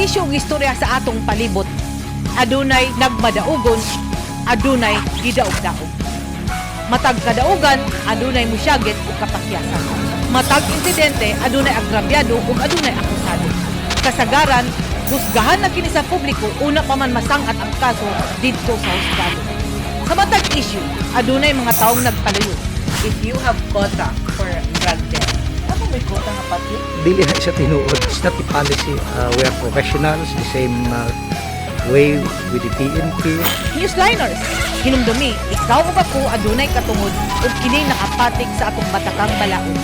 Isyu ug istorya sa atong palibot, adunay nagmadaugon, adunay gidaog-daog. Matag kadaugan, adunay musyagit ug kapakyasan. Matag insidente, adunay agrabyado ug adunay akusado. Kasagaran, husgahan na kini sa publiko una pa man masangat ang kaso didto sa husgado. Sa matag issue, adunay mga taong nagpalayo. If you have quota for drug death, ano may quota nga patyo? Dili na siya tinuod. It's not the policy. We are professionals, the same way with the PNP. Newsliners, hinumdumi, ikaw ug ako adunay katungod ug kini nakapatik sa atong batakang balaod.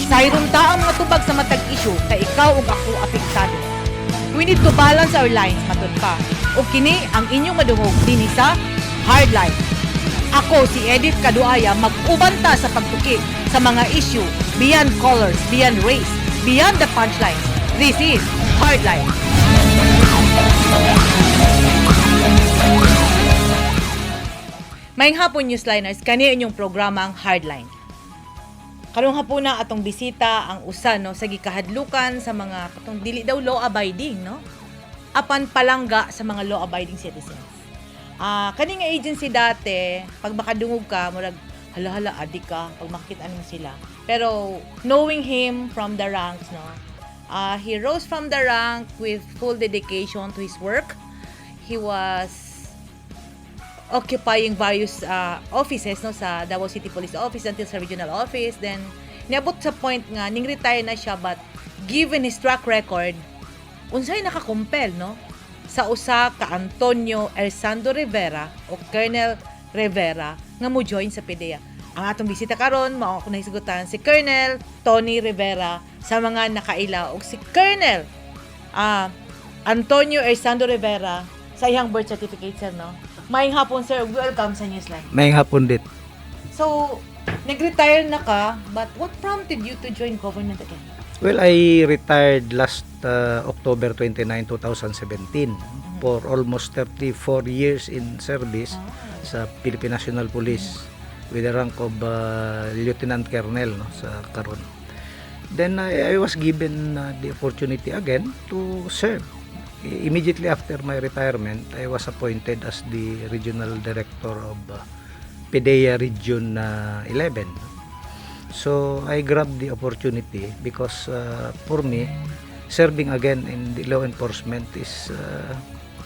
Sayron ta ang mga tubag sa matag issue kay ikaw ug ako apektado. We need to balance our lines, matud pa. Ug kini ang inyong madungog dinhi sa Hardline. Ako si Edith Kaduaya, mag-uban ta sa pagtuki sa mga issue beyond colors, beyond race, beyond the punchlines. This is Hardline. Maayong hapon, Newsliners, kani inyong programang Hardline. Karong hapuna, atong bisita ang usa, no, sa gikahadlukan sa mga katong dili daw law abiding, no, apan palangga sa mga law abiding citizens. Ah, kani nga agency dati, pag makadungog ka, murag hala hala, adik ka pag makita nimo sila. Pero knowing him from the ranks, no, he rose from the rank with full dedication to his work. He was occupying various offices, no, sa Davao City Police Office until sa regional office, then niabot sa point nga ning retire na siya. But given his track record, unsay nakakumpel, no, sa usa ka Antonio Ersando Rivera o Colonel Rivera nga mo join sa PDEA? Ang atong bisita karon, mao ako nahisgutan, si Colonel Tony Rivera sa mga nakaila og si Colonel Antonio Ersando Rivera sa iyang birth certificate, sir, no? Maayong hapon, sir. Welcome sa Newsline. Maayong hapon dit. So, nag-retire na ka, but what prompted you to join government again? Well, I retired last October 29, 2017 for almost 34 years in service sa Philippine National Police with the rank of Lieutenant Colonel, no, sa karon. Then I was given the opportunity again to serve. Immediately after my retirement, I was appointed as the regional director of PDEA Region 11. So I grabbed the opportunity because for me, serving again in the law enforcement is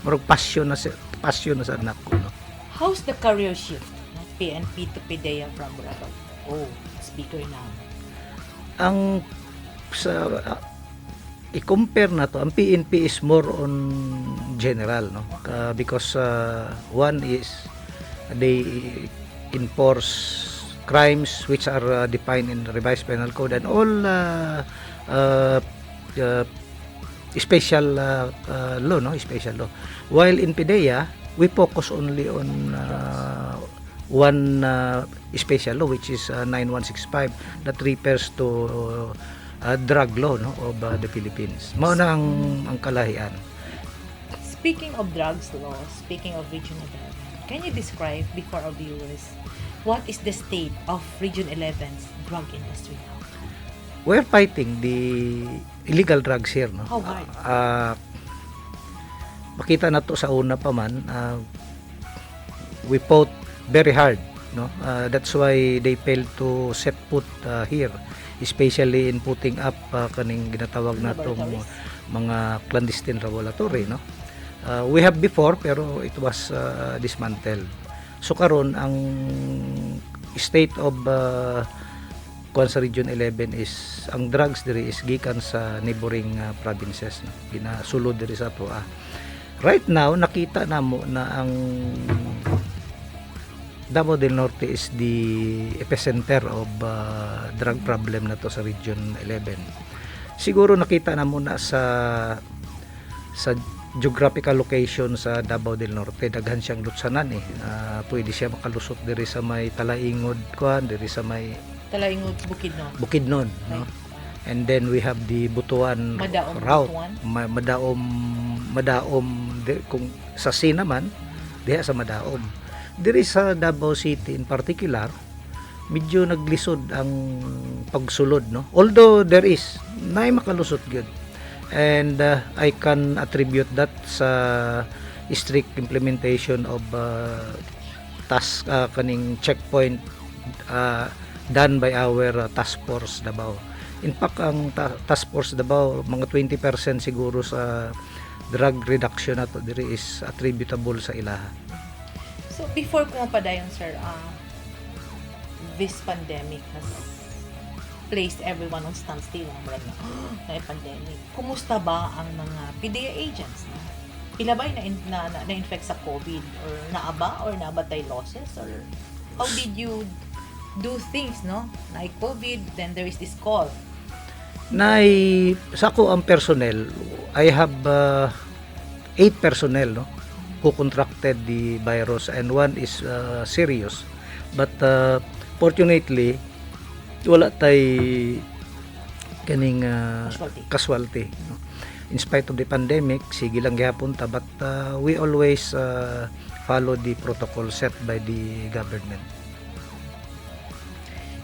murag passion na sa anak ko, no? How's the career shift, no? PNP to PDEA from Murag, oh, speaker now. Ang sa i-compare na to, ang PNP is more on general, no? Because one is they enforce crimes which are defined in the Revised Penal Code and all special law, no, special law. While in PDEA, we focus only on one special law, which is 9165 that refers to drug law, no, of the Philippines. Mao na ang kalahian. Speaking of drugs law, speaking of Region 11, can you describe before our viewers what is the state of Region 11's drug industry now? We're fighting the illegal drugs here, no? How hard? Makita na to sa una pa man, we fought very hard, no? That's why they failed to set foot here, especially in putting up kaning ginatawag natong Laboratories. Mga clandestine laboratory, no? We have before, pero it was dismantled. So karon, ang state of kuan sa Region 11 is ang drugs diri is gikan sa neighboring provinces, no? Ginasulod diri sa atoa. Right now, nakita namo na ang Davao del Norte is the epicenter of drug problem na to sa Region 11. Siguro nakita na muna sa geographical location sa Davao del Norte, daghan siyang lutsanan eh. Pwede siya makalusot diri sa may Talaingod kuan, diri sa may Talaingod, Bukidnon. Bukidnon, no? And then we have the Butuan Madaom, route. Butuan. Madaom, kung sa sea naman, diha sa Madaom. Diri sa Davao City in particular, medyo naglisod ang pagsulod, no? Although there is, naay makalusot gyud. And I can attribute that sa strict implementation of task kaning checkpoint done by our Task Force Davao. In fact, ang Task Force Davao, mga 20% siguro sa drug reduction nato diri is attributable sa ilaha. So, before ko mapadayon, sir, this pandemic has placed everyone on standstill. Ang murag na, na pandemic. Kumusta ba ang mga PDEA agents? No? Pila ba na, na-infect sa COVID? Or naa ba? Or naa ba tay losses? Or how did you do things, no? Na COVID, then there is this call. Nay sa ako ang personnel, I have eight personnel, no, who contracted the virus and one is serious. But fortunately, wala tay kaning Casualty. Casualty, no? In spite of the pandemic, sige lang gihapon ta, but we always follow the protocol set by the government.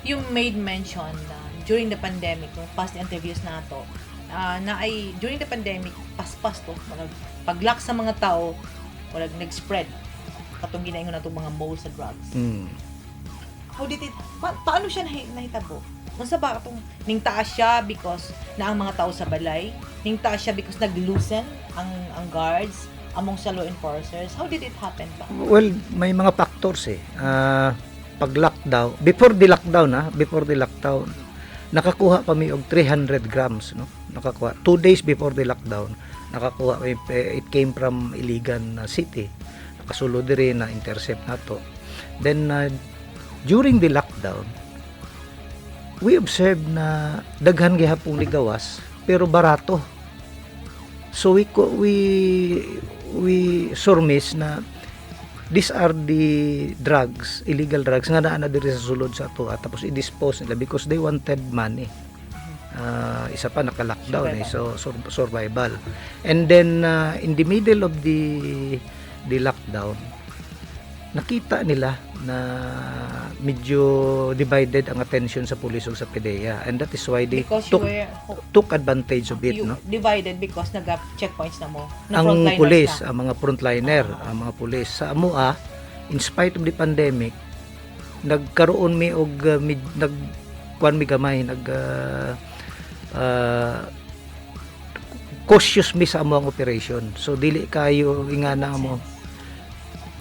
You made mention na during the pandemic, no, past interviews nato, na ay during the pandemic, paspas to, mga pag-lock sa mga tao, wala nag-spread katong ginaingon natong mga moles sa drugs. How did it paano siya nahitabo? Unsa ba katong ning taas siya because na ang mga tao sa balay, ning taas siya because nag-loosen ang guards among sa law enforcers? How did it happen ba? Well, may mga factors eh. Pag lockdown, before the lockdown ah, before the lockdown, nakakuha kami og 300 grams, no? Nakakuha. 2 days before the lockdown, nakakuha kami, eh, it came from Iligan City. Nakasulod diri, na intercept nato. Then during the lockdown, we observed na daghan gihapon nigawas pero barato. So we surmise na these are the drugs, illegal drugs nga naa na diri sa sulod sa ato at tapos i-dispose nila because they wanted money. Isa pa, naka-lockdown eh, so survival. And then in the middle of the lockdown, nakita nila na medyo divided ang attention sa pulis ug sa PDEA and that is why they Because you took were took advantage of it, you no? divided because naga checkpoints na mo na Ang frontliners pulis, na. Ang mga frontliner, ang mga pulis sa amoa, in spite of the pandemic, nagkaroon mi og nag kuan mi gamay, nag cautious mi sa among operation. So dili kayo ingana mo,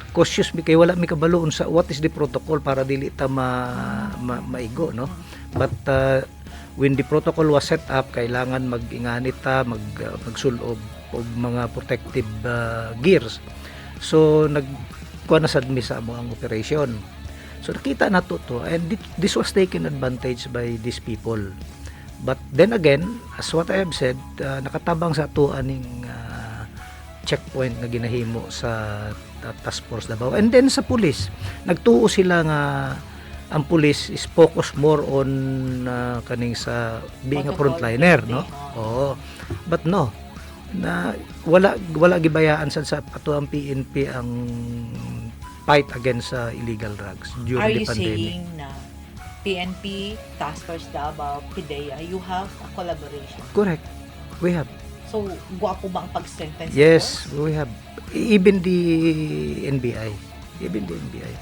cautious mi kay wala mi kabalo sa what is the protocol para dili ta maigo, no? But when the protocol was set up, kailangan mag-inganit ta, magsulob og mga protective gears, so nag kuha na sad mi sa amo ang operation. So nakita nato to and this was taken advantage by these people. But then again, as what I have said, nakatabang sa ato aning checkpoint na ginahimo sa Task Force Davao. And then sa pulis, nagtuo sila nga ang pulis is focus more on kaning sa being a protocol, frontliner, no? Oo. Oo. But no, na wala gibayaan sad sa ato ang PNP ang fight against sa illegal drugs during Are the you pandemic. Saying na PNP, Task Force Davao, PDEA, you have a collaboration? Correct. We have. So, guwapo ba ang pag-strengthen sa Yes, force? we have. Even the NBI. Even the NBI.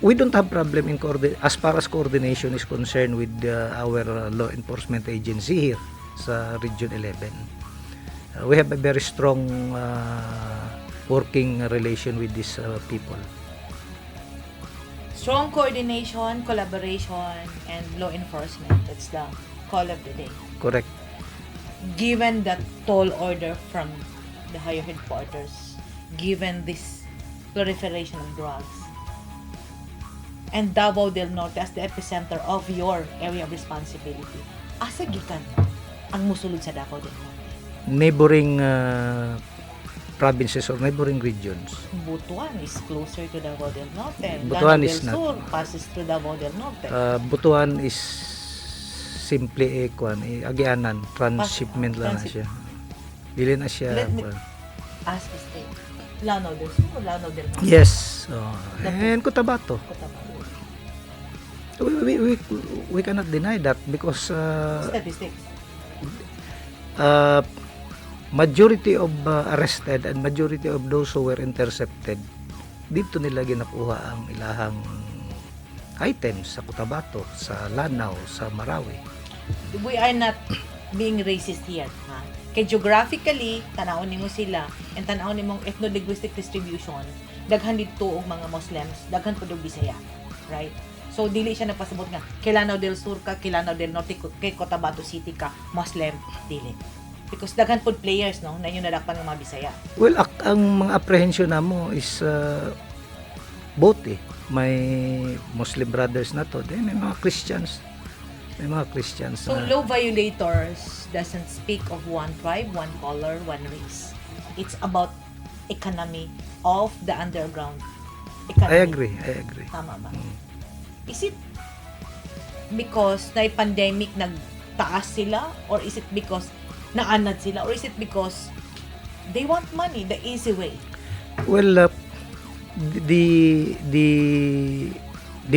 We don't have problem in as far as coordination is concerned with our law enforcement agency here sa Region 11. We have a very strong working relation with these people. Strong coordination, collaboration, and law enforcement. That's the call of the day. Correct. Given that tall order from the higher headquarters, given this proliferation of drugs, and Davao del Norte as the epicenter of your area of responsibility, asa gikan ang musulod sa Davao del Norte? Neighboring provinces or neighboring regions. Butuan is closer to Davao del Norte. Butuan Lanao is del not. Sur passes through Davao del Norte. Butuan is simply eh, kuan, eh, agianan, transshipment lang na Transit. Siya. Dili na siya. Let me kuan. ask this thing. Lanao del Sur or Lanao del Norte? Yes. Oh. And Cotabato. Cotabato. We cannot deny that because Statistics. Majority of arrested and majority of those who were intercepted, dito nila ginakuha ang ilahang items sa Cotabato, sa Lanao, sa Marawi. We are not being racist here, ha? Kay geographically, tan-awon nimo sila and tan-awon nimong ethno-linguistic distribution, daghan didto og mga Muslims, daghan pud og Bisaya, right? So dili siya napasabot nga kay Lanao del Sur ka, kay Lanao del Norte, kay Cotabato City ka, Muslim, dili. Because daghan pud players, no, na inyo nadakpan ng mga Bisaya. Well, ang mga apprehension namo is both eh. May Muslim Brothers na to, then may mga Christians. May mga Christians So na law violators doesn't speak of one tribe, one color, one race. It's about economy of the underground economy. I agree, I agree. Tama ba? Is it because na pandemic nagtaas sila, or is it because naanad sila, or is it because they want money the easy way? Well, the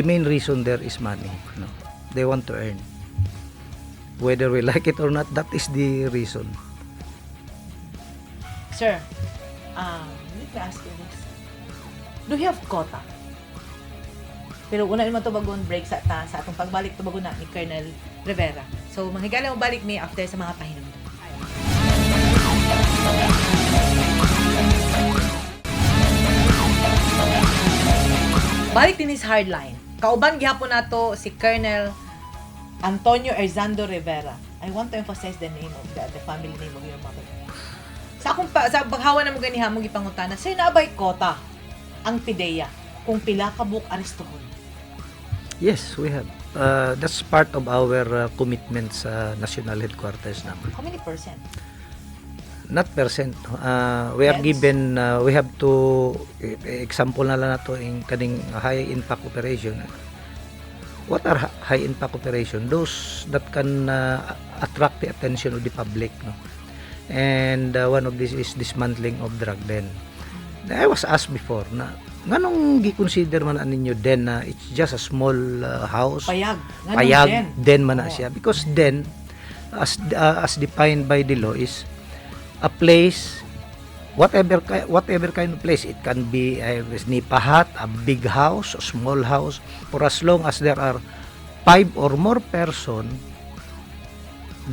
main reason there is money, no? They want to earn. Whether we like it or not, that is the reason. Sir, let me ask you this. Do you have quota? Pero una naman to bagon break sa atong pagbalik tubagon na ni Colonel Rivera. So manghigala mo balik mi after sa mga pahinumdum. Balik din is Hardline. Kauban gihapon nato si Colonel Antonio Erzando Rivera. I want to emphasize the name of the family name of your mother. Sa paghawa na mo ganiha mo gipangutana, "Sir, naa bay quota ang PDEA kung pila ka buok arestuhon?" Yes, we have. That's part of our commitment sa national headquarters naman. How many percent? Not percent, no? We are Heads? given, we have to, example na lang nato in kaning high impact operation. What are high impact operation? Those that can attract the attention of the public, no? And one of this is dismantling of drug den. I was asked before na nganong gi-consider man na ninyo den na it's just a small house? Payag. Nganong Payag den? Den man na Oo. siya, because den as defined by the law is a place, whatever kind of place it can be, a nipa hut, a big house, a small house, for as long as there are five or more person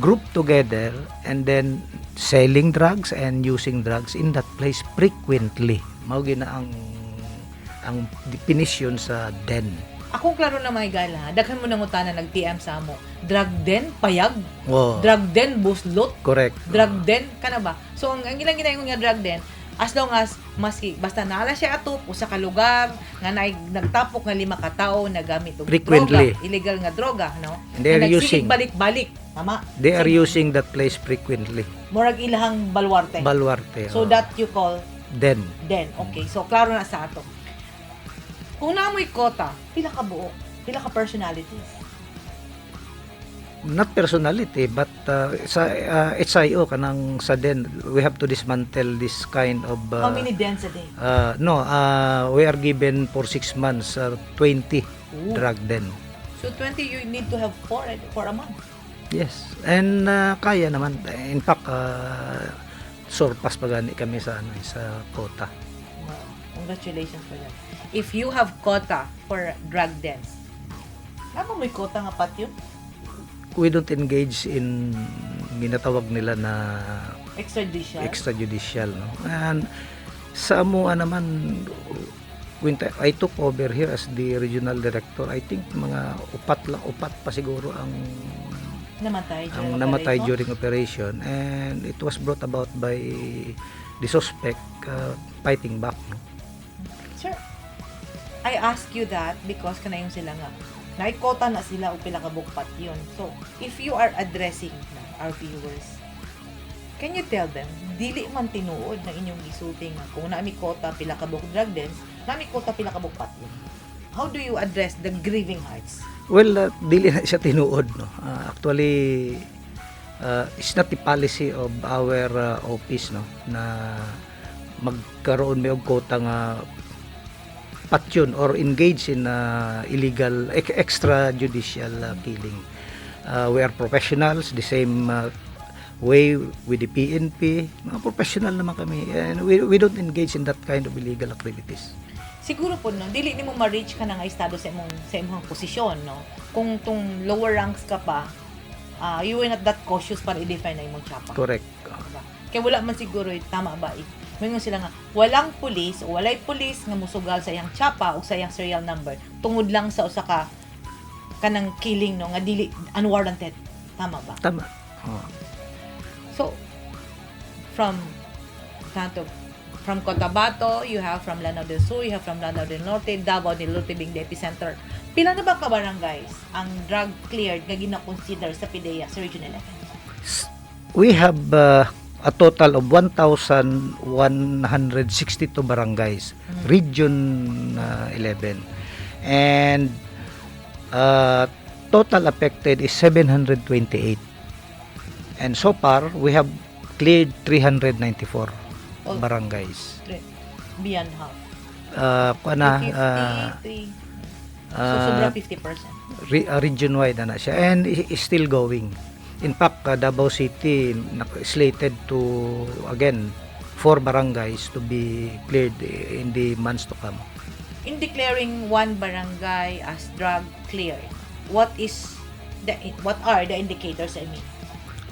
grouped together and then selling drugs and using drugs in that place frequently. Mao gina ang definition sa den. Akong klaro na mga higala, ha? Daghan mo nangutana, nag-PM sa amo. Drug den, payag. Oh, Drug den, buslot. Correct. Drug den, kana ba? So, ang ilang ginayon nga drug den, as long as, maski, basta naala siya atop, usa ka lugar, nga nagtapok nga lima ka tawo, nagamit og Frequently. droga, illegal nga droga, no? And they are Nga nagsigig using balik-balik. Tama? They are using that place frequently. Murag ilahang balwarte. Balwarte. So, oh. that you call Den. Den. Okay, so klaro na sa ato. Kung naa mo'y quota, pila ka buok? Pila ka personalities? Not personality, but sa HIO kanang sa den, we have to dismantle this kind of How many dens a day? No, we are given for 6 months 20 Ooh. drug den. So 20, you need to have 4 for a month. Yes. And kaya naman. In fact, surpass pa gani kami sa ano eh, sa quota. Wow. Congratulations for that. If you have quota for drug dens, naa mo'y quota nga patyon? We don't engage in ginatawag nila na Extrajudicial? Extrajudicial, no? And sa amoa naman, when I took over here as the regional director, I think mga upat lang, upat pa siguro ang Namatay ang during namatay operation? During operation, and it was brought about by the suspect fighting back, no? Sir, I ask you that because kanayong sila nga naay quota na sila o pila ka buok patyon. So, if you are addressing na our viewers, can you tell them, dili man tinuod na inyong gisulti nga kung naa mi quota pila ka buok drug dens, naa mi quota pila ka buok patyon? How do you address the grieving hearts? Well, dili na siya tinuod, no? Actually, it's not the policy of our office, no, na magkaroon may og quota nga patyon or engage in illegal extrajudicial killing. We are professionals, the same way with the PNP. Mga professional naman kami and we don't engage in that kind of illegal activities. Siguro po, no, dili nimo ma-reach ka na nga estado sa imong posisyon, no? Kung tong lower ranks ka pa, you were not that cautious para i-define na imong tsapa. Correct. Diba? Kaya wala man siguro, eh, tama ba? Eh, mingon sila nga, walang pulis o walay pulis nga musugal sa iyang tsapa o sa iyang serial number tungod lang sa usa ka kanang killing, no, nga dili unwarranted. Tama ba? Tama. Oh. So, from tanto from Cotabato, you have from Lanao del Sur, you have from Lanao del Norte, Davao del Norte being the epicenter. Pila na ba ka barangays ang drug cleared nga gina-consider sa PDEA sa Region 11? We have a total of 1,162 barangays, Region 11. And total affected is 728. And so far, we have cleared 394 barangays. Beyond half. Kuha na, 53. So, sobra 50%. Region-wide na siya and is still going. In fact, Davao City slated to again four barangays to be cleared in the months to come. In declaring one barangay as drug cleared, what are the indicators, I mean?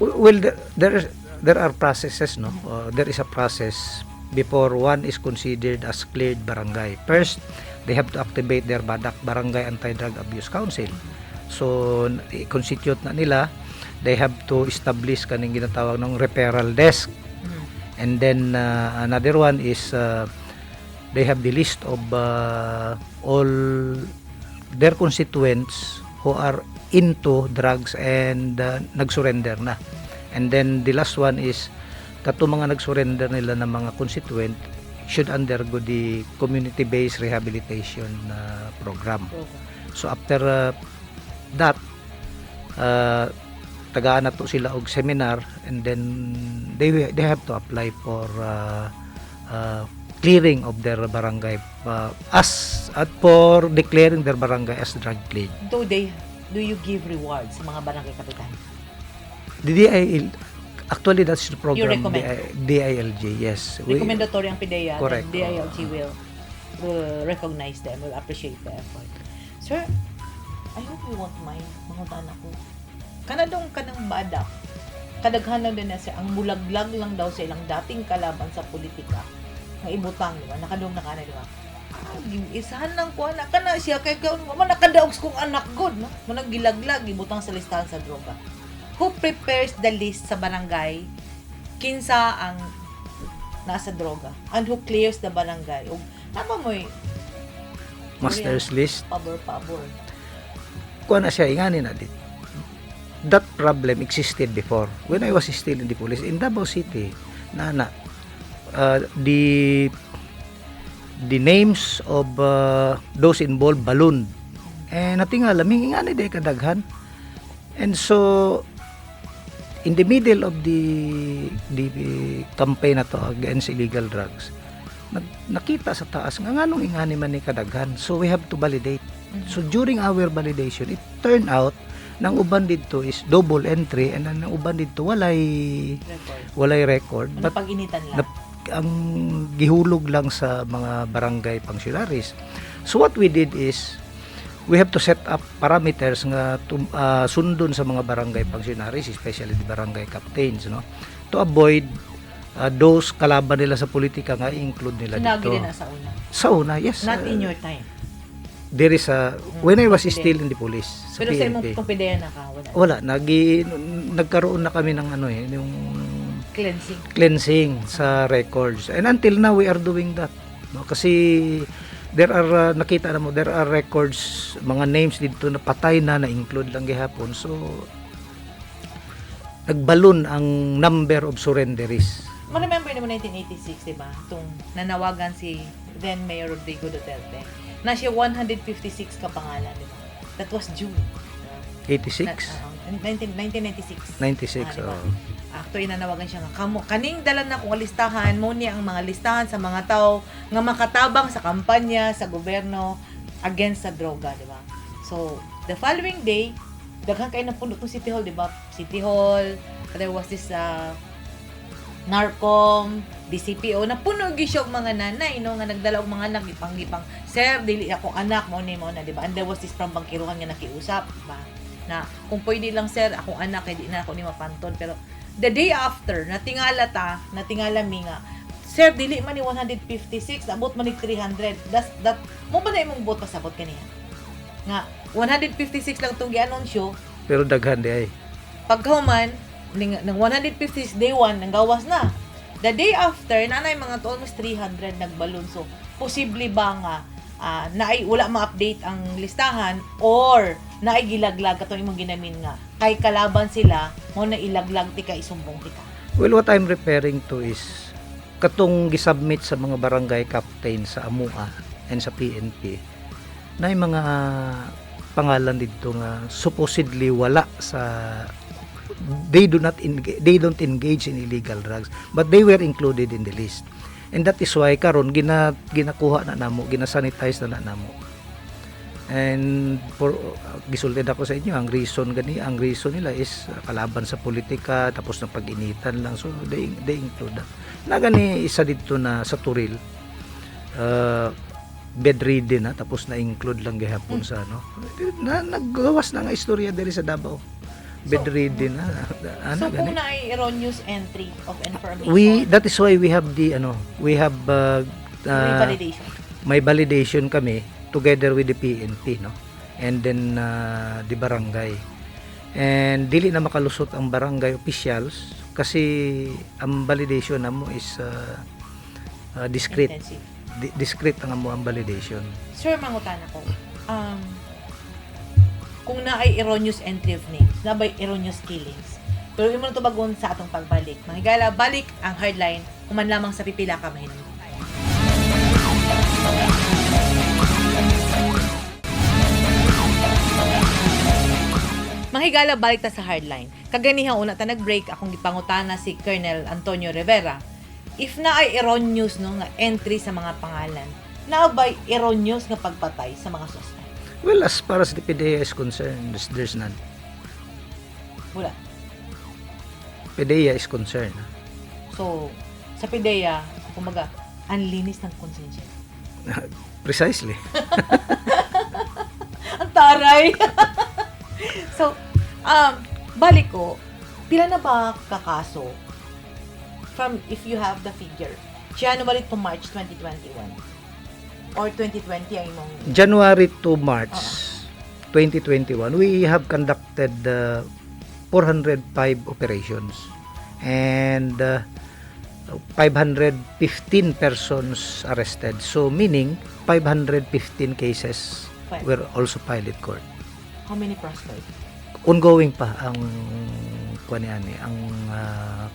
Well, there are processes, no? There is a process before one is considered as cleared barangay. First, they have to activate their BADAC, Barangay Anti-Drug Abuse Council. So, i-constitute na nila, they have to establish kaning ginatawag ng referral desk. And then another one is they have the list of all their constituents who are into drugs and nag-surrender na. And then the last one is kato mga nag-surrender nila ng mga constituent should undergo the community-based rehabilitation program. Program. So after that, tagaan na to sila og seminar and then they have to apply for clearing of their barangay as at for declaring their barangay as drug cleared. Do you give rewards sa mga barangay kapitan? The DIL, actually that's the program. Recommend? DILG, yes. Recommendatory ang PDEA, Correct. then DILG will recognize them, will appreciate the effort. Sir, I hope you won't mind, mangutana ko. Kanadong kanang badak, kadaghanan din na sir, ang mulaglag lang daw sa ilang dating kalaban sa politika nga ibutang, di ba? Nakadong na kana, di ba? Ah, isahan lang ko anak kana siya kay kay man nakadaog kong anak god, no? Manang gilaglag ibutang sa listahan sa droga. Who prepares the list sa barangay? Kinsa ang nasa droga? And who clears the barangay? Ug tama mo eh, Masters list. Pabor pabor. Kuha na siya, ingani na dit. That problem existed before. When I was still in the police in Davao City, na the names of those involved balloon. Eh natingala ming ingani day kadaghan. And so in the middle of the campaign na to against illegal drugs, nakita sa taas nga nganong ingani man ni kadaghan. So we have to validate. So during our validation, it turned out nang uban didto is double entry and ang uban didto walay Record. Walay record. Ano But pag-initan lang? Ang gihulog lang sa mga barangay functionaries. So what we did is we have to set up parameters nga sundon sa mga barangay functionaries, especially the barangay captains, no, to avoid those kalaban nila sa politika nga i-include nila Sinagi dito. din na sa una. Sa una, yes. Not in your time. There is a when I was Not still in the police sa Pero sa imong PNP. kung PDEA na ka, wala. Wala, nagkaroon na kami ng ano eh, yung Cleansing. Cleansing sa records. And until now we are doing that. No? Kasi there are nakita na mo there are records, mga names dito na patay na na include lang gihapon. So nagbalon ang number of surrenderies. Ma-remember naman 1986, di ba? Itong nanawagan si then Mayor Rodrigo Duterte na siya 156 ka pangalan, di ba? That was June. 86. Na, 1996. 96. Ah, di ba? Oh. Actually, nanawagan siya nga, kamo, kaning dala na kong listahan, mo ni ang mga listahan sa mga tao nga makatabang sa kampanya, sa gobyerno, against sa droga, di ba? So, the following day, daghan kayo ng puno tong City Hall, di ba? City Hall, There was this Narcom, DCPO, na puno gyud siya og mga nanay, no, nga nagdala og mga anak, gipang "Sir, dili akong anak," mo ni mo na, di ba? And there was this from Bangkiruhan nga nakiusap, ba? Na kung pwede lang, sir, akong anak, kay di na ako ni mapanton. Pero the day after, natingala ta, natingala mi nga, "Sir, dili man ni 156, abot man ni 300." That's, that, mo ba na imong buot pasabot kaniya? Nga, 156 lang itong gi-anunsyo, Pero daghan di ay. Pagkahuman, ning 156 day 1, nang gawas na. The day after, nanay mga to almost 300 nagbalon. So, posible ba nga naay wala ma-update ang listahan or naay gilaglag katong imong ginamin nga kay kalaban sila mo na ilaglag tika isumbong tika? Well, what I'm referring to is katong gisubmit sa mga barangay captain sa AMUA and sa PNP na yung mga pangalan dito nga supposedly wala sa they don't engage in illegal drugs, but they were included in the list. And that is why karon ginakuha na namo, gina-sanitize na namo. And for gisulti ako sa inyo ang reason gani, ang reason nila is kalaban sa politika, tapos na pag-initan lang, so they include that. Na gani isa dito na sa Toril, bedridden na, tapos na include lang gihapon sa ano na naggawas na nga istorya diri sa Davao, bedridden na ano. So kung Gani naay erroneous entry of information, we that is why we have the ano, we have revalidation. May validation kami together with the PNP, no, and then the barangay. And dili na makalusot ang barangay officials kasi ang validation namo is discrete. Intensive. Discrete ang amo ang validation. Sir, mangutana ko. Kung naay erroneous entry of names, na ba'y erroneous killings? Pero imo na tubagon sa atong pagbalik. Mga higala, balik ang Hardline human lamang sa pipila ka mahinungdan. Mga higala, balik ta sa Hardline. Kaganiha una ta nag-break, akong gipangutana si Colonel Antonio Rivera if naay erroneous, no, nga entry sa mga pangalan, naa ba'y erroneous nga pagpatay sa mga suspect? Well, as far as the PDEA is concerned, there's none. Wala. PDEA is concerned. So, sa PDEA, kumbaga, ang linis ng konsensya. Precisely. Ang taray! So, balik ko, pila na ba kakaso from, if you have the figure, January to March 2021 or 2020 ang imong January to March 2021, we have conducted 405 operations and 515 persons arrested. So meaning 515 cases Filed. Were also filed in court. How many prospered? Ongoing pa ang kuan ni ani, ang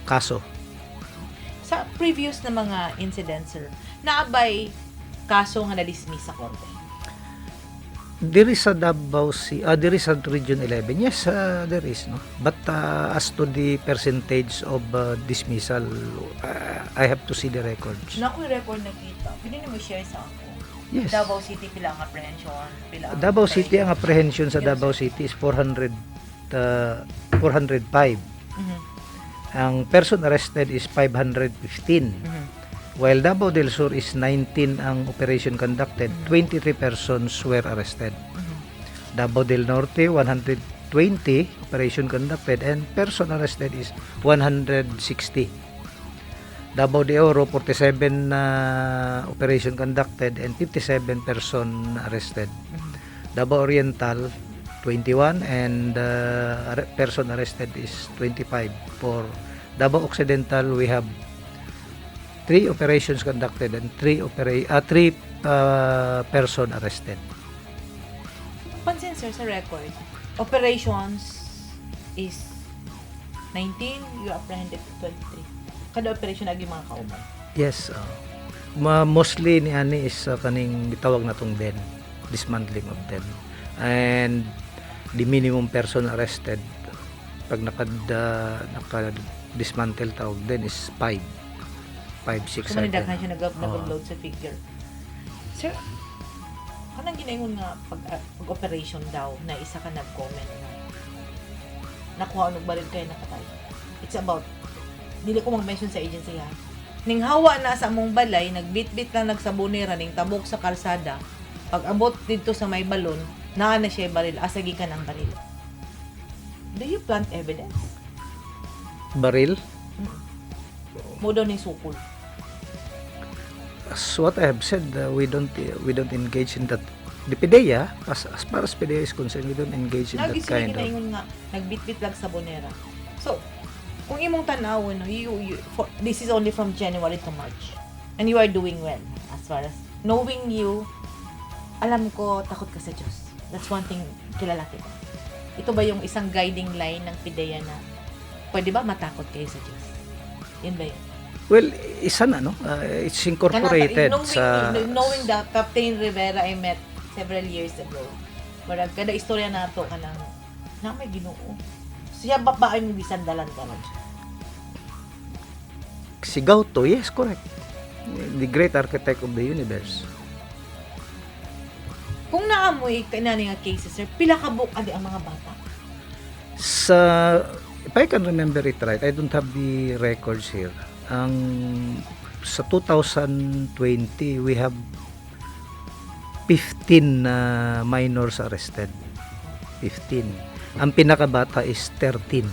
kaso. Sa previous na mga incidents, sir, naa bay kaso nga na-dismiss sa korte? Diri sa Davao si diri sa Region 11, yes, there is, no, but as to the percentage of dismissal, I have to see the records. Na ako'y record nakita. Pwede mo share sa ako? Yes. Davao City, pila ang apprehension? Pila ang Davao City, ang apprehension sa Yes. Davao City is 405. Ang person arrested is 515, while Davao del Sur is 19 ang operation conducted, 23 persons were arrested. Davao del Norte, 120 operation conducted and person arrested is 160. Davao de Oro, 47 na operation conducted and 57 person arrested. Davao Oriental, 21 and person arrested is 25. For Davao Occidental, we have three operations conducted and three person arrested. Pansin, sir, sa record, operations is 19, you apprehended 23. Kada operation agi mga kauban. Yes. Mostly ni ani is kaning gitawag na tong den, dismantling of den. And the minimum person arrested pag naka dismantle tawag den is 5. 5, 6, So, manidaghan 7. Siya nag-upload sa figure. Sir, kanang ginaingon nga pag operation daw na isa ka nag-comment nga nakuha og baril kay nakatay. It's about, dili ko mag-mention sa agency ha. Ning hawa na sa among balay, nagbitbit na nagsabonera ning tabok sa kalsada. Pag abot didto sa may balon, naa na siya baril, asa gikan ang baril? Do you plant evidence? Baril? Mao daw ning sukol. As what I have said, we don't engage in that. The PDEA, as far as PDEA is concerned, we don't engage in that Lagi sila kind of. ginaingon nga nagbitbit lang sabonera. So, kung imong tan-awon, no, this is only from January to March. And you are doing well as far as knowing you, alam ko takot ka sa Diyos. That's one thing kilala kita. Ito ba yung isang guiding line ng PDEA na pwede ba matakot kayo sa Diyos? Yun ba yun? Well, isa na, no? It's incorporated Knowing, sa knowing that Captain Rivera I met several years ago. Murag kada istorya nato kanang na may Ginoo. Siya ba ba ay mong gisandalan karon? Si Gauto, yes, correct. The great architect of the universe. Kung naamoy kanani nga cases, sir, pila ka buok adi ang mga bata? Sa, if I can remember it right, I don't have the records here. Ang sa 2020, we have 15 na minors arrested. 15. Ang pinakabata is 13.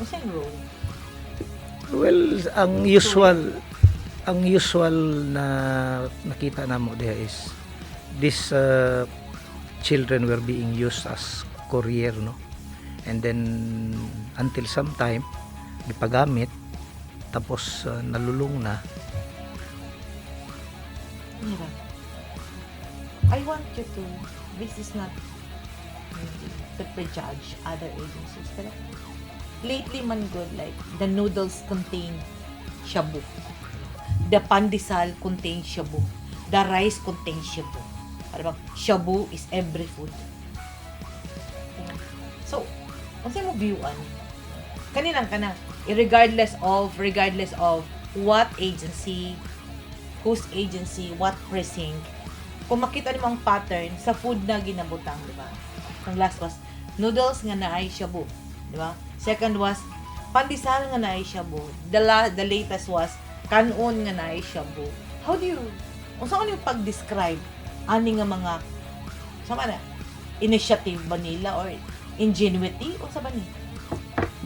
Unsa yung role? Well, ang usual na nakita namo diha is this children were being used as courier, no? And then until some time gipagamit, tapos nalulong na. Mira. I want you to, this is not to prejudge other agencies, pero lately man good, like, the noodles contain shabu. The pandesal contains shabu. The rice contains shabu. Para bang, shabu is every food. So, unsa mo view ani? Kanilang kana, regardless of what agency, whose agency, what precinct, kung makita nimo ang pattern sa food na ginabutang, di ba? Ang last was noodles nga naay shabu, di ba? Second was pandesal nga naay shabu. The latest was kanon nga naay shabu. How do you unsa man yung pag-describe ani nga mga sama na initiative ba nila or ingenuity, unsa ba ni?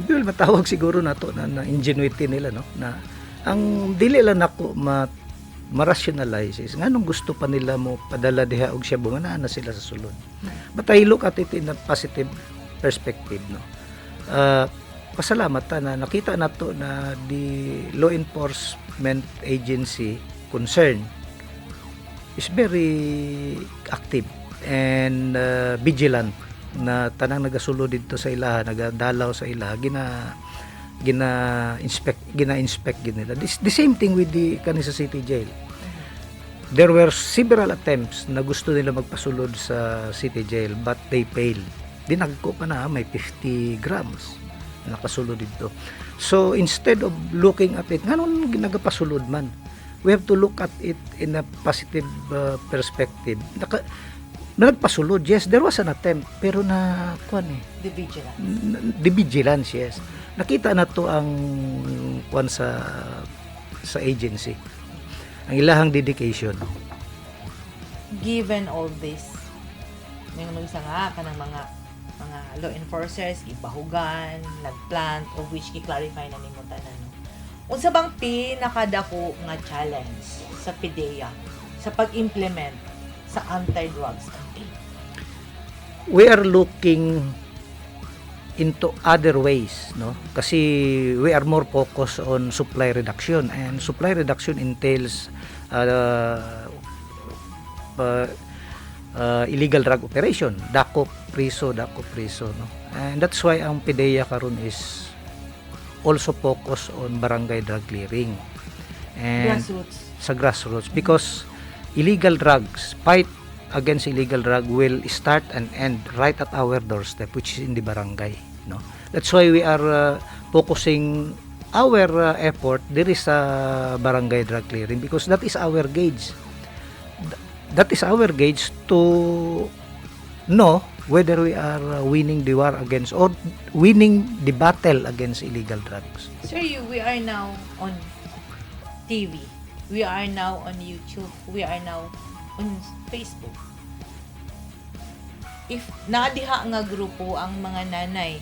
Well, matawag siguro nato na ingenuity nila, no, na ang dili lang nako ma ma-rationalize is nganong gusto pa nila mo padala diha og shabu nga naa na sila sa sulod. But I look at it in a positive perspective, no. Pasalamat ta na nakita nato na the law enforcement agency concerned is very active and vigilant na tanang nagasulod didto sa ilaha, nagadalaw sa ilaha, gina inspect gid nila. The same thing with the kani sa city jail. There were several attempts na gusto nila magpasulod sa city jail, but they failed. Dinagko pa na, may 50 grams na nakasulod dito. So instead of looking at it nganon nagapasulod man, we have to look at it in a positive perspective. Na nagpasulod, yes, there was an attempt, pero na kuan eh. The vigilance. The vigilance, yes. Nakita na to ang kuan sa agency, ang ilahang dedication. Given all this, may mga isa nga kanang mga law enforcers gibahugan, nagplant, of which gi-clarify na nimo tanan, no? Unsa bang pinakadako nga challenge sa PDEA sa pag-implement sa anti-drugs campaign? We are looking into other ways, no, kasi we are more focused on supply reduction, and supply reduction entails illegal drug operation, dako priso, dako priso, no? And that's why ang PDEA karon is also focus on barangay drug clearing and grassroots. Sa grassroots, because illegal drugs, fight against illegal drug will start and end right at our doorstep, which is in the barangay, no? That's why we are focusing our effort there is a barangay drug clearing, because that is our gauge. That is our gauge to know whether we are winning the war against or winning the battle against illegal drugs. Sir, we are now on TV. We are now on YouTube. We are now on Facebook. If naadiha nga grupo ang mga nanay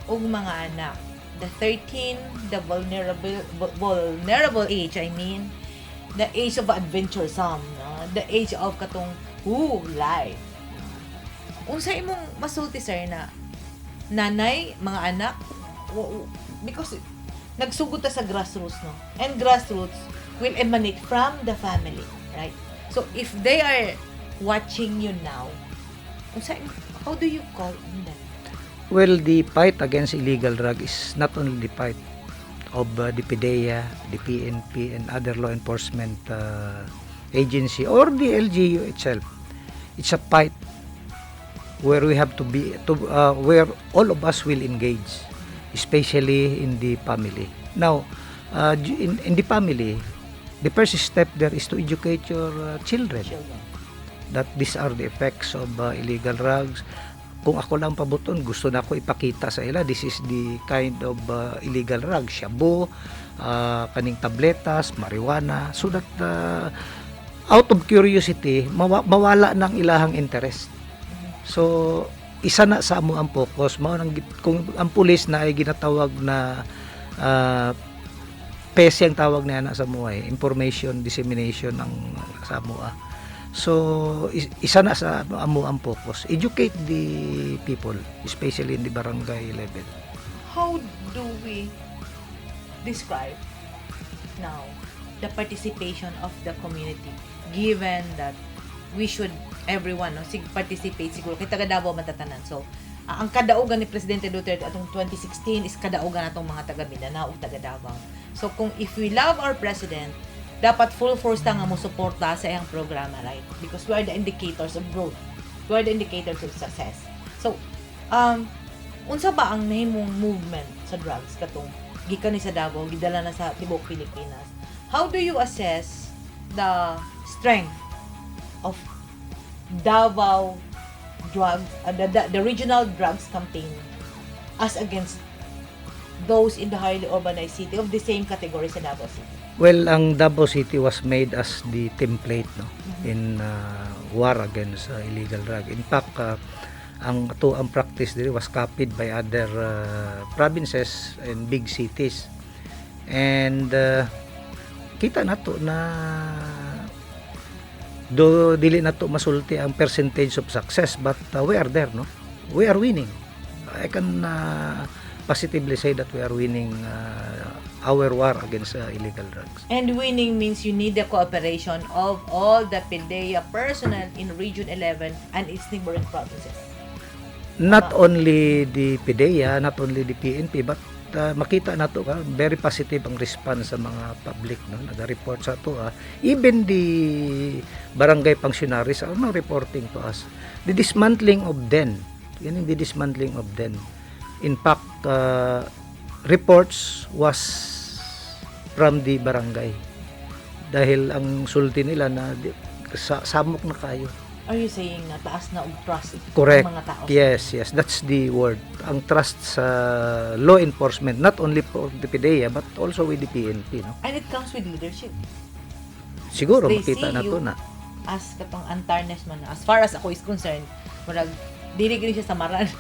ug mga anak, the 13, the vulnerable age, I mean, the age of adventuresome, no? The age of katong who life. Unsa imong masulti, sir, na nanay, mga anak, because nagsugod ta sa grassroots, no? And grassroots will emanate from the family, right? So, if they are watching you now, unsa how do you call them? Well, the fight against illegal drug is not only the fight of the PDEA, the PNP, and other law enforcement agency or the LGU itself. It's a fight where we have to be to where all of us will engage, especially in the family. Now, in the family, the first step there is to educate your children Children. That these are the effects of illegal drugs. Kung ako lang pabuton, gusto na ako ipakita sa ila, this is the kind of illegal drugs, shabu, kaning tabletas, marijuana, so that out of curiosity, mawala ng ilahang interest. So, isa na sa amo ang focus, mao nang kung ang pulis na ay ginatawag na PESI ang tawag niya na sa amo eh, information dissemination ang sa amo ah. So, isa na sa amo ang focus. Educate the people, especially in the barangay level. How do we describe now the participation of the community, given that we should everyone, no, sig participate siguro kay taga Davao man tatanan? So ang kadaugan ni Presidente Duterte atong 2016 is kadaugan atong mga taga Mindanao ug taga Davao. So kung if we love our president, dapat full force ta nga mo suporta sa iyang programa, right? Because we are the indicators of growth, we are the indicators of success. So unsa ba ang nahimong movement sa drugs katong gikan ni sa Davao, gidala na sa tibuok Pilipinas? How do you assess the strength of Davao drugs, the regional drugs campaign as against those in the highly urbanized city of the same category sa Davao City? Well, ang Davao City was made as the template, no, in war against illegal drug. In fact, ang ato ang practice diri was copied by other provinces and big cities. And kita nato na do dili nato masulti ang percentage of success, but we are there, no? We are winning. I can positively say that we are winning our war against illegal drugs. And winning means you need the cooperation of all the PDEA personnel in Region 11 and its neighboring provinces. Not only the PDEA, not only the PNP, but makita nato ka very positive ang response sa mga public, no? Naga-report sa ato ah. Even the barangay functionaries are now reporting to us the dismantling of den. Yan yung the dismantling of den. In fact, reports was from the barangay dahil ang sulti nila na samok na kayo. Are you saying na taas na og trust Correct. ng mga tao? Yes, that's the word. Ang trust sa law enforcement, not only for the PDEA but also with the PNP, no? And it comes with leadership. Siguro They makita see na you to na. as katong untarnished man. As far as ako is concerned, murag dili gini siya samaran.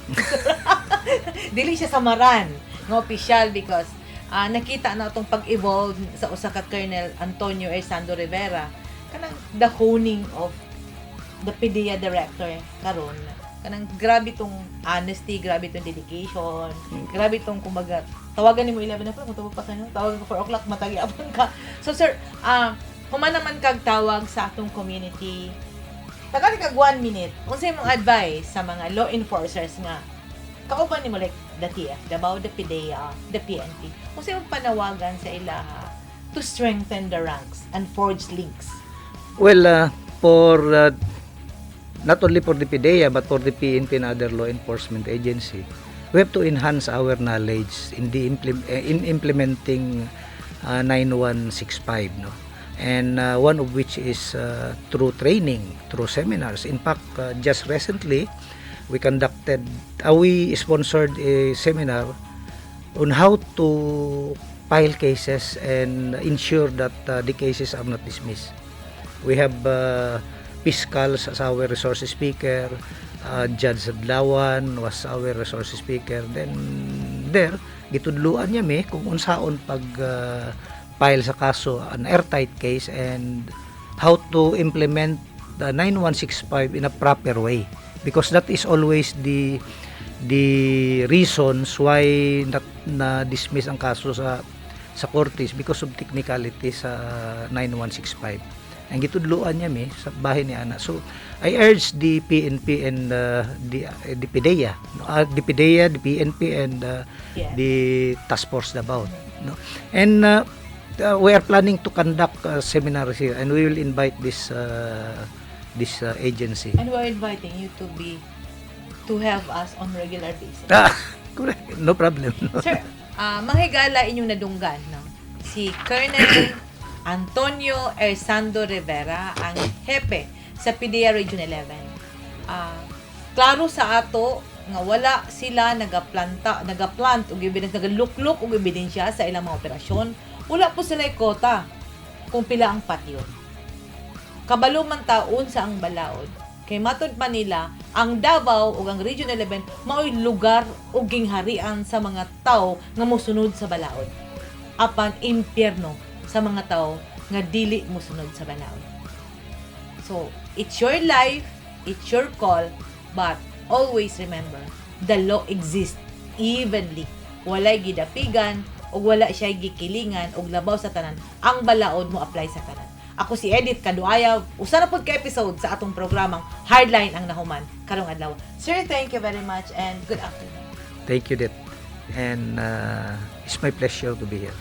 Dili siya samaran nga opisyal because nakita na itong pag-evolve sa usa ka Colonel Antonio Ersando Rivera, kanang the honing of the PDEA director karon, kanang grabe tong honesty, grabe tong dedication, grabe tong kumbaga tawagan nimo 11 na pa kung tawag pa ka, no? Tawagan ko 4 o'clock, matagi-apon ka. So sir, human naman kag tawag sa atong community, tagali kag 1 minute, unsay imong advice sa mga law enforcers nga kauban nimo, like the TF Davao, the PDEA, the PNP? Unsay imong panawagan sa ilaha to strengthen the ranks and forge links? Well, for not only for the PDEA but for the PNP and other law enforcement agency, we have to enhance our knowledge in implementing 9165, no? And one of which is through training, through seminars. In fact, just recently, We conducted, we sponsored a seminar on how to file cases and ensure that the cases are not dismissed. We have fiscals as our resource speaker, Judge Adlawan was our resource speaker. Then there, gitudluan niya mi kung unsaon pag file sa kaso, an airtight case, and how to implement the 9165 in a proper way, because that is always the reasons why not na dismiss ang kaso sa korte is because of technicality sa 9165. Ang gitudluan niya mi sa bahin ni ana. So I urge the PNP and the PDEA, no? The PDEA, the PNP and the Task Force Davao, no? And we are planning to conduct a seminar here and we will invite this agency. And we're inviting you to have us on regular basis. Ah, correct. No problem. Sir, mga higala, inyong nadunggan, no? Si Colonel Antonio Ersando Rivera, ang hepe sa PDEA Region 11. Klaro sa ato nga wala sila nagaplanta, nagaplant og ebidensya, nagaluklok og ebidensya sa ilang mga operasyon. Wala po sila kota kung pila ang patyon. Kabalo man ta unsa ang balaod. Kay matud pa nila, ang Davao ug ang Region 11 mao'y lugar ug gingharian sa mga tao nga mosunod sa balaod. Apan impyerno sa mga tao nga dili mosunod sa balaod. So, it's your life, it's your call, but always remember, the law exists evenly. Walay gidapigan ug wala siya gikilingan, ug labaw sa tanan, ang balaod mo apply sa tanan. Ako si Edith Kaduaya, usa na pud ka episode sa atong programang Hardline ang nahuman karong adlaw. Sir, thank you very much and good afternoon. Thank you, Det. And it's my pleasure to be here.